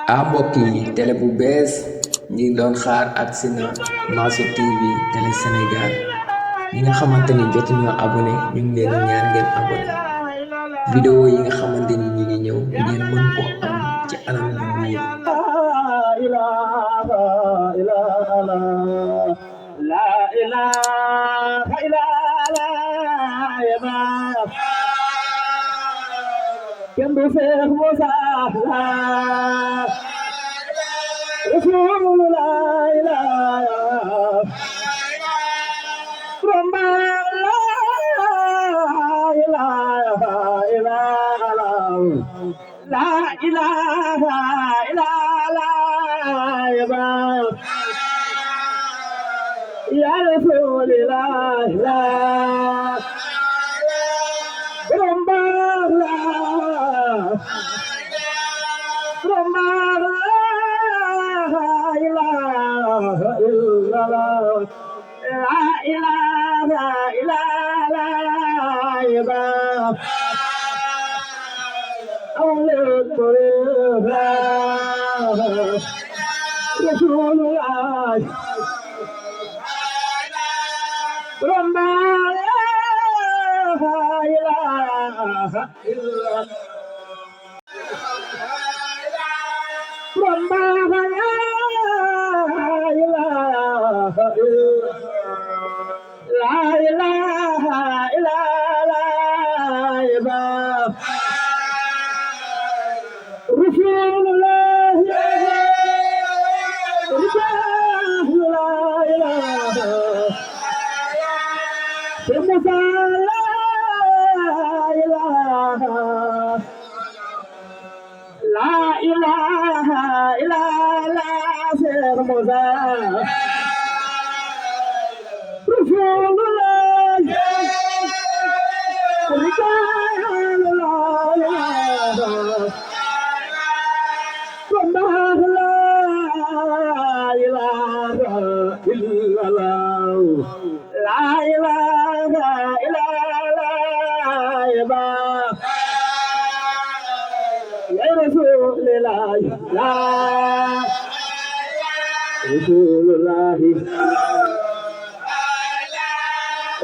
mbokk yi télé bu bees ñi doon xaar agsi na Mansour TV télé Sénégal ñi nga xamante ni jotuñoo abonné ñu ngi leen di ñaan ngeen abonné vidéo yi nga xamante ni ñi ngi ñëw ngeen mën ko am ci anam yu wóor. La ilaha illallah kenn du Seex Musa Rasulullah la ilaha illallah ya Rasulullah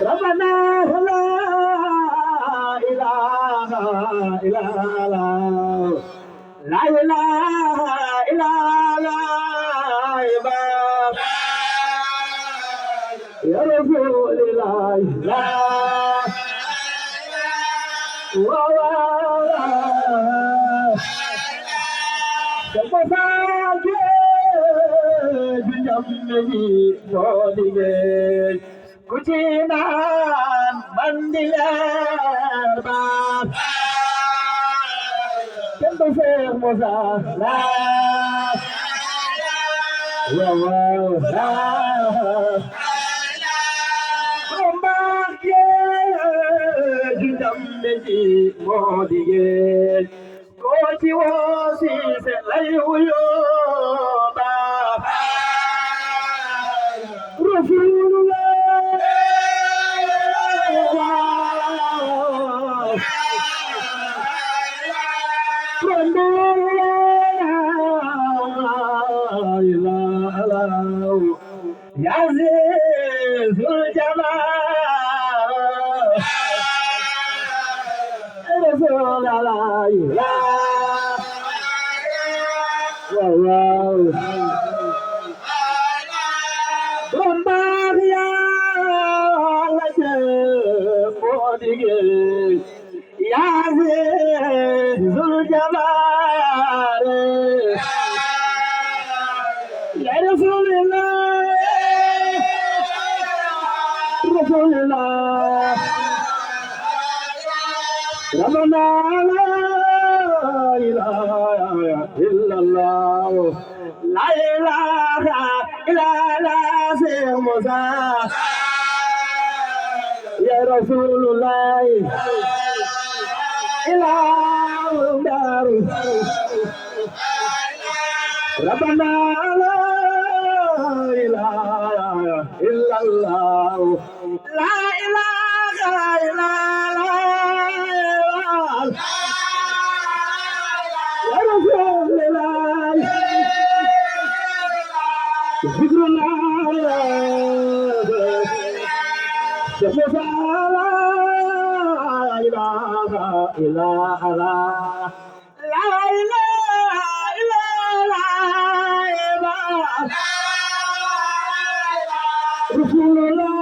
ربنا لا إله إلا الله لا إله إلا الله يا رسول الله لا Kucinan bandilan bang Tentu Seex Musa la Rombak ye jindam neji modige Koci wosi se layuyo ba Rasulullah Ya Zul Jalal Rasulullah Rombaria laje modige Ya Zul Jalal Ya Rasulullah Rasulullah Rabbana la ilaha illallah la ilaha illallah Seex Musa ya Rasulullah ilah Rabbana la ilaha illallah la ilaha illallah ya Rasulullah Musa la ilaha illallah la ilaha illallah Rasulullah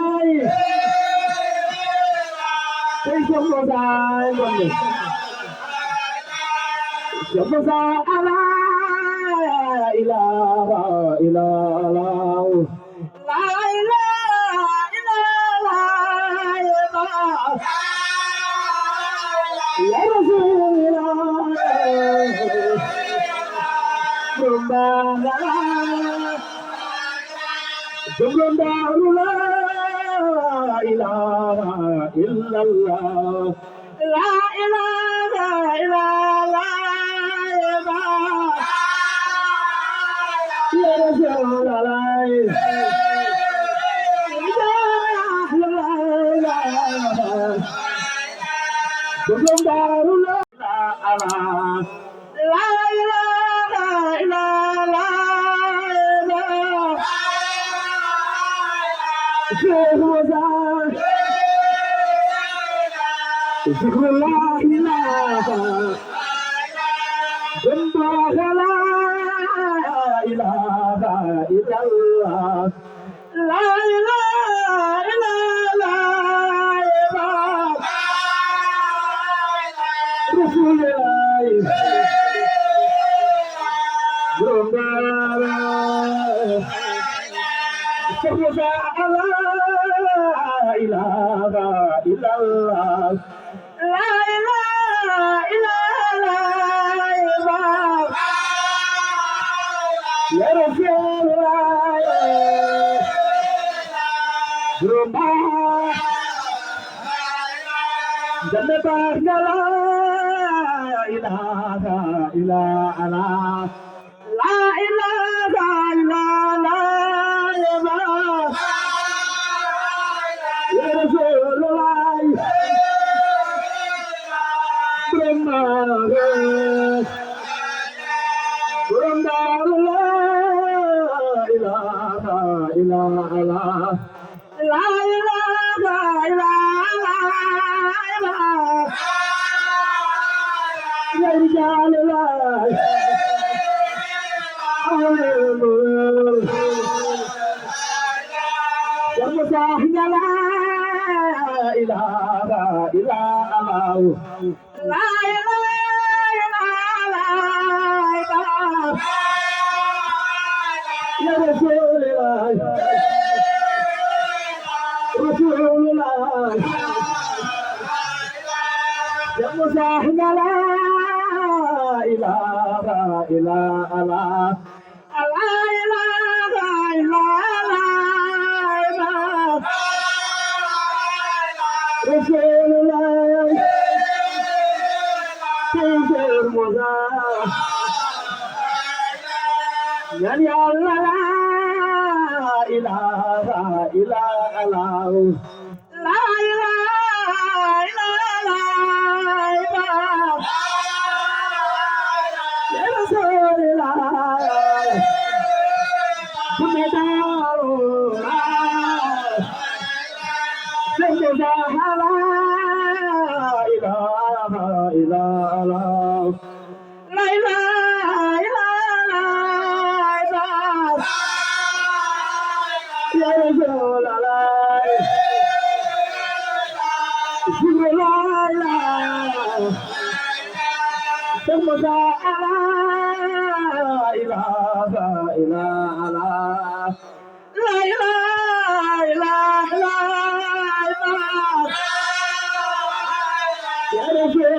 Musa Musa la ilaha illallah la Ya Rasulullah Jumlah la ilaha illallah la ilaha illallah Ya Rasulullah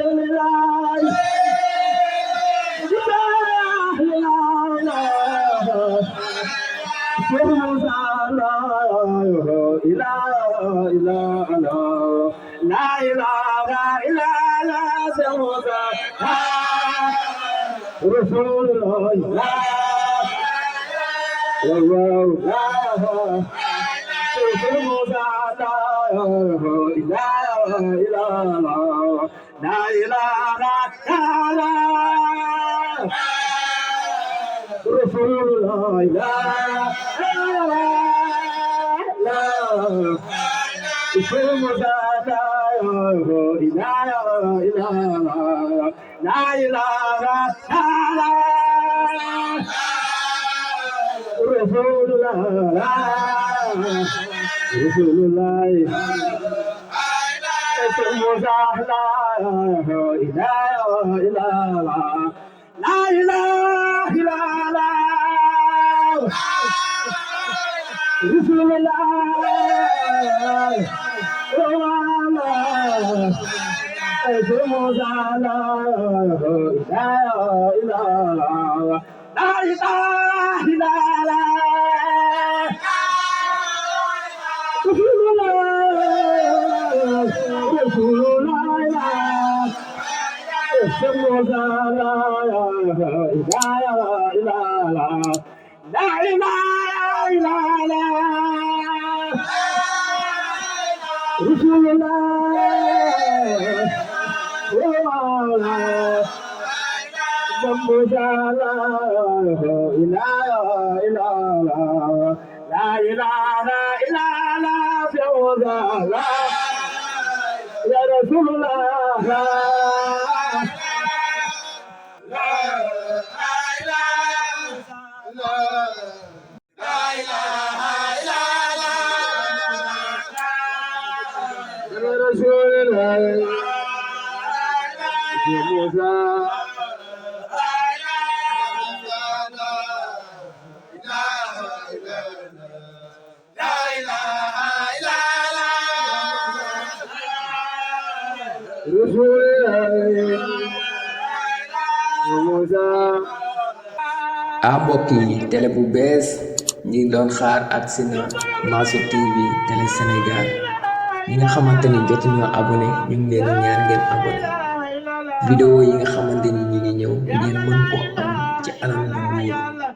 mbokk yi télé bu bees ñi doon xaar agsi na Mansour TV télé Sénégal ñi nga xamante ni jotuñoo abonné ñu ngi leen di ñaan ngeen abonné vidéo yi nga xamante ni ñi ngi ñëw ngeen mën ko am ci anam bu wóor